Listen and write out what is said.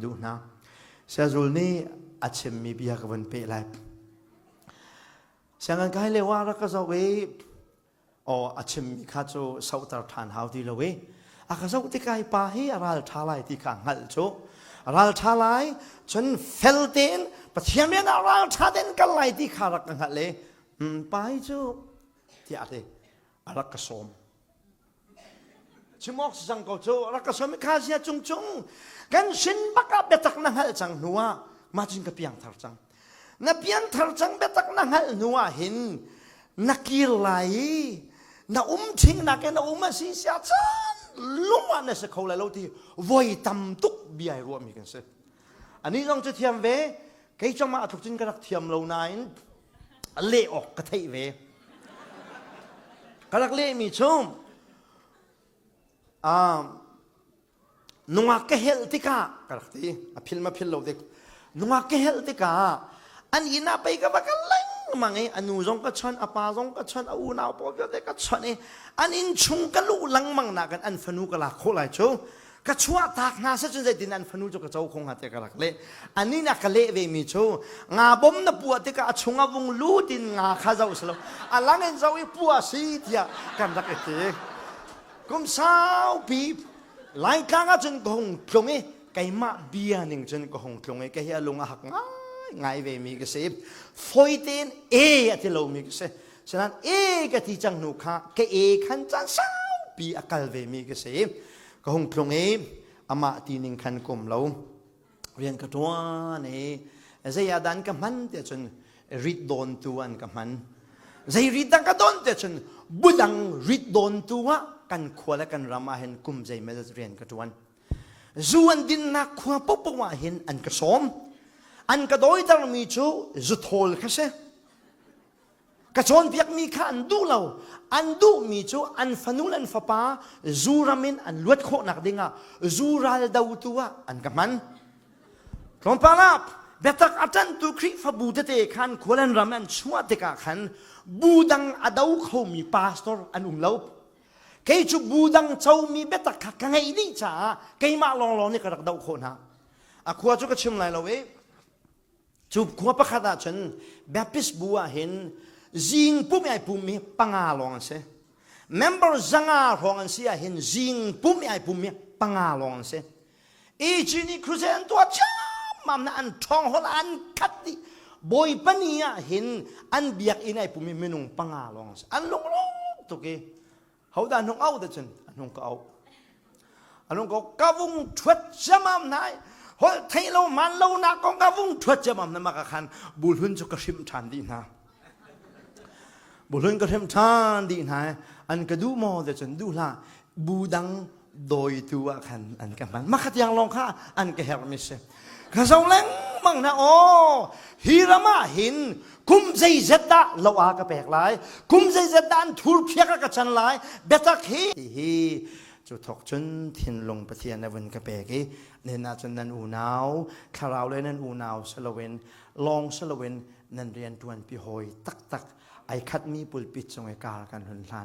Duh hna. Siazul nih a chimmi bia ka vun peh lai. Sianginn kai lio ah rak ka zoh i aw a chimmi kha cu sohter ṭhan hau ti lo i a ka zoh tikah hi pa hi a ral ṭha lai ti kha hngalh cu a ral ṭha lai cun fel tein Pathian rian ah ral ṭha tein kal lai ti kha rak ka hngalh i pa hi cu tiah a ti a rak ka sawm. Chim awk si cang ko cu rak ka sawm i kha sia cung cung kan sin bak ah biatak na hngalh cang hnu ah mah cun ka piangthar cang. Na piangthar cang biatak na hngalh hnu ah hin na kir lai i na um thing nak in na um a si sia cun lung ah na si kho lai lo ti voi tam tuk bia i ruahmi kan si. Ani zong cu thiam ve kei cang mah tluk cun ka rak thiam lo nain leh awk ka theih ve. Ka rak lehmi cu nungak ka helh tikah ka rak ti a phil ma phil lo dik nungak ka helh tikah an inn ah pei ka va kal lengmang i a nu zong ka chawnh a pa zong ka chawnh a unau pawl vialte ka chawnh i an inn chung ka luh lengmang nakin an fanu ka lak khawh lai cu ka chuah tak hna seh cun zeitin an fanu cu ka co kho hnga tiah ka rak leh ani na ka leh ve mi cu nga bom na puah tikah a chung a vung lut in nga kha zoh si lo a lang in zoh i puah si tiah kan rak i ti kum saupi Laitlang ah cun ka hung tlung i keimah bia ning cun ka hung tlung i ka hi a lung a hak ngai ngai ve mi ka si foi tein e a ti lomi ka si Sinain e ka ti cang hnu kha ka e khan caan saupi a kal ve mi ka si. Ka hung tlung i amah ti ning khan kum lo. Rian ka ṭuan i zei ah dan ka hman tiah cun rit dawntu an ka hman. Zei rit dang ka don tiah cun budang rit dawntu ah kan khua le kan ram ah hin kum zeimawzat rian ka ṭuan. Zu an dinnak khua paohpaoh ah hin an ka sawm. An ka dawitermi cu zuthawl kha si. Ka cawnpiakmi kha an duh lo. An duhmi cu an fanu le an fapa zu ram in an luat khawhnak dingah zu ral dotu ah an ka hman. Tlawmpal ah biatak a ṭanhtu Khrihfabu tete khan khual an ram an chuah tikah khan bu dang a do khomi pastor an um lo. Kei cu bu dang comi biatak kha ka ngeih dih caah keimah lawnglawng nih ka rak doh khawh hna. A khua cu ka chim lai lo i Cu khua pakhat ah cun Baptist bu ah hin zing pum i ai pummi panga lawng an si. Member 500 hrawng an si ah hin zing pum i ai pummi panga lawng an si. EG nih crusade an tuah ciammam na an ṭhawng hol an khat dih. Bawipa ni ah hin an biakinn ai pummi minung panga lawng an si. An lungrawk tuk i Hodah hnung au te cun a hnung ka auh. A hnung ka ka vung ṭhuat ciamam hna i holh theih lo man lo nak kong ka vung ṭhuat ciamam hna maka khan buhlun cu ka hrimh ṭhan dih hna. Buhlun ka hrimh ṭhan dih hna i an ka duh maw te cun duh hlah bu dang dawitu ah khan an ka hman. Makha tiang lawng kha an ka herhmi si. Ka zo lengmang na aw hi ram ah hin kum zeizat dah lo a ka pek lai kum zeizat dah an thur phiak a ka chan lai biatak hi hi cu thok cun thinlung Pathian a vun ka pek i nihin ah cun nan unau thlarau le nan unau saloin lawng saloin nan rian ṭuanpi hawi taktak ai khatmi pulpit cung i kar kan hun hlan.